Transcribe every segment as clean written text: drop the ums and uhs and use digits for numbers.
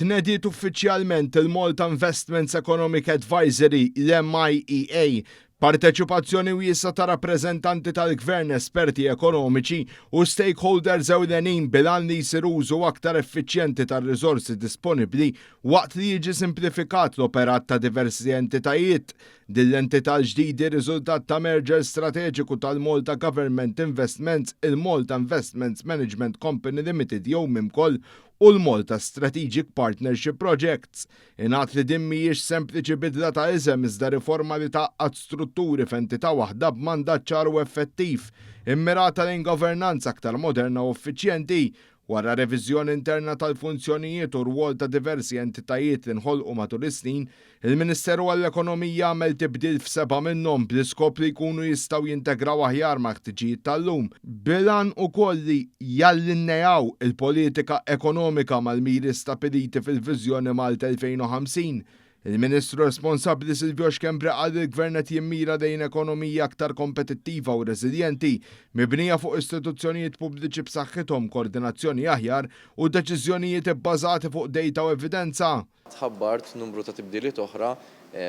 Tnediet uffiċjalment il-Malta Investments Economic Advisory, l-MIEA, b'parteċipazzjoni wiesgħa ta' rappreżentanti tal-Gvern, esperti ekonomiċi u stakeholders ewlenin bil-għan li jsir użu aktar effiċjenti tar-riżorsi disponibbli waqt li jiġi simplifikat l-operat ta' diversi entitajiet. Din l-entità l-ġdid hi riżultat ta' merger strateġiku tal-Malta Government Investments, il-Malta Investments Management Company Limited jew MIMCOL u l-Malta Strategic Partnership Projects. Ingħad li din mhijiex sempliċi bidla ta' isem iżda riforma li tgħaqqad strutturi f'entità waħda b'mandat ċar u effettiv, immirata lejn governanza aktar moderna u effiċjenti. Wara reviżjoni interna tal-funzjonijiet u r-rwol ta' diversi entitajiet li nħolqu matul is-snin, il-Ministeru għall-Ekonomija għamel tibdil f'sebgħa minnhom bl-iskop li jkunu jistgħu jintegraw aħjar mal-ħtiġijiet tal-lum, bil-għan ukoll li jallinnejaw il-politika ekonomika mal-miri stabiliti fil-Viżjoni Malta 2050. Il-Ministru responsabbli Silvio Schembri qal li l-Gvern qed jimmira lejn ekonomija aktar kompetittiva u reżiljenti, mibnija fuq istituzzjonijiet pubbliċi b'saħħithom, koordinazzjoni aħjar u deċiżjonijiet ibbażati fuq data u evidenza. Tħabbart numru ta' tibdiliet oħra,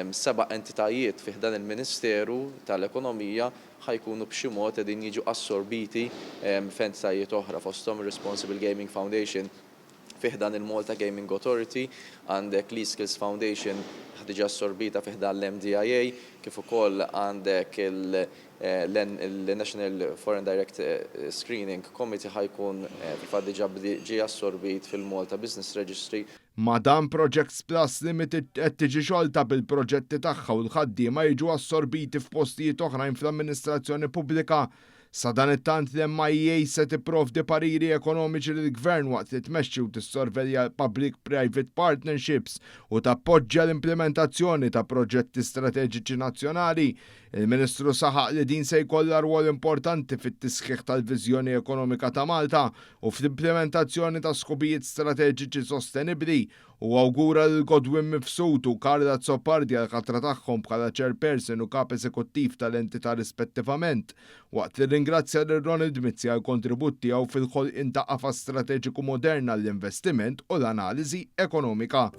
seba' entitajiet fi ħdan il-Ministeru tal-Ekonomija ħa jkunu b'xi mod qegħdin jiġu assorbiti f'entitajiet oħra, fosthom ir-Responsible Gaming Foundation fi ħdan il-Malta Gaming Authority, għandek l-eSkills Foundation ħa tiġi assorbita fi ħdan l-MDIA, kif ukoll għandek il-National Foreign Direct Screening Committee ħa jkun fil-fatt diġà ġie assorbit fil-Malta Business Registry. Ma' dan Projects Plus Limited qed tiġi xolta bil-proġetti tagħha u l-ħaddiema jiġu assorbiti f'postijiet oħrajn fl-amministrazzjoni pubblika. Sadanittant l-MIEA se tipprovdi pariri ekonomiċi lill-Gvern waqt li tmexxi u tissorvelja l-Public Private Partnerships u tappoġġja l-implementazzjoni ta' proġetti strateġiċi nazzjonali. Il-Ministru saħaq li din se jkollha rwol importanti fit-tisħiħ tal-viżjoni ekonomika ta' Malta u fl-implementazzjoni ta' skopijiet strateġiċi sostenibbli u awgura lil Godwin Mifsud u Karla Azzopardi għal ħatra tagħhom bħala chairperson u kap eżekuttiv tal-entità rispettivament, waqt li ringrazzja lil Ronald Mizzi għal kontribut tiegħu fil-ħolqien ta' qafas strateġiku modern għall-investiment u l-analiżi ekonomika.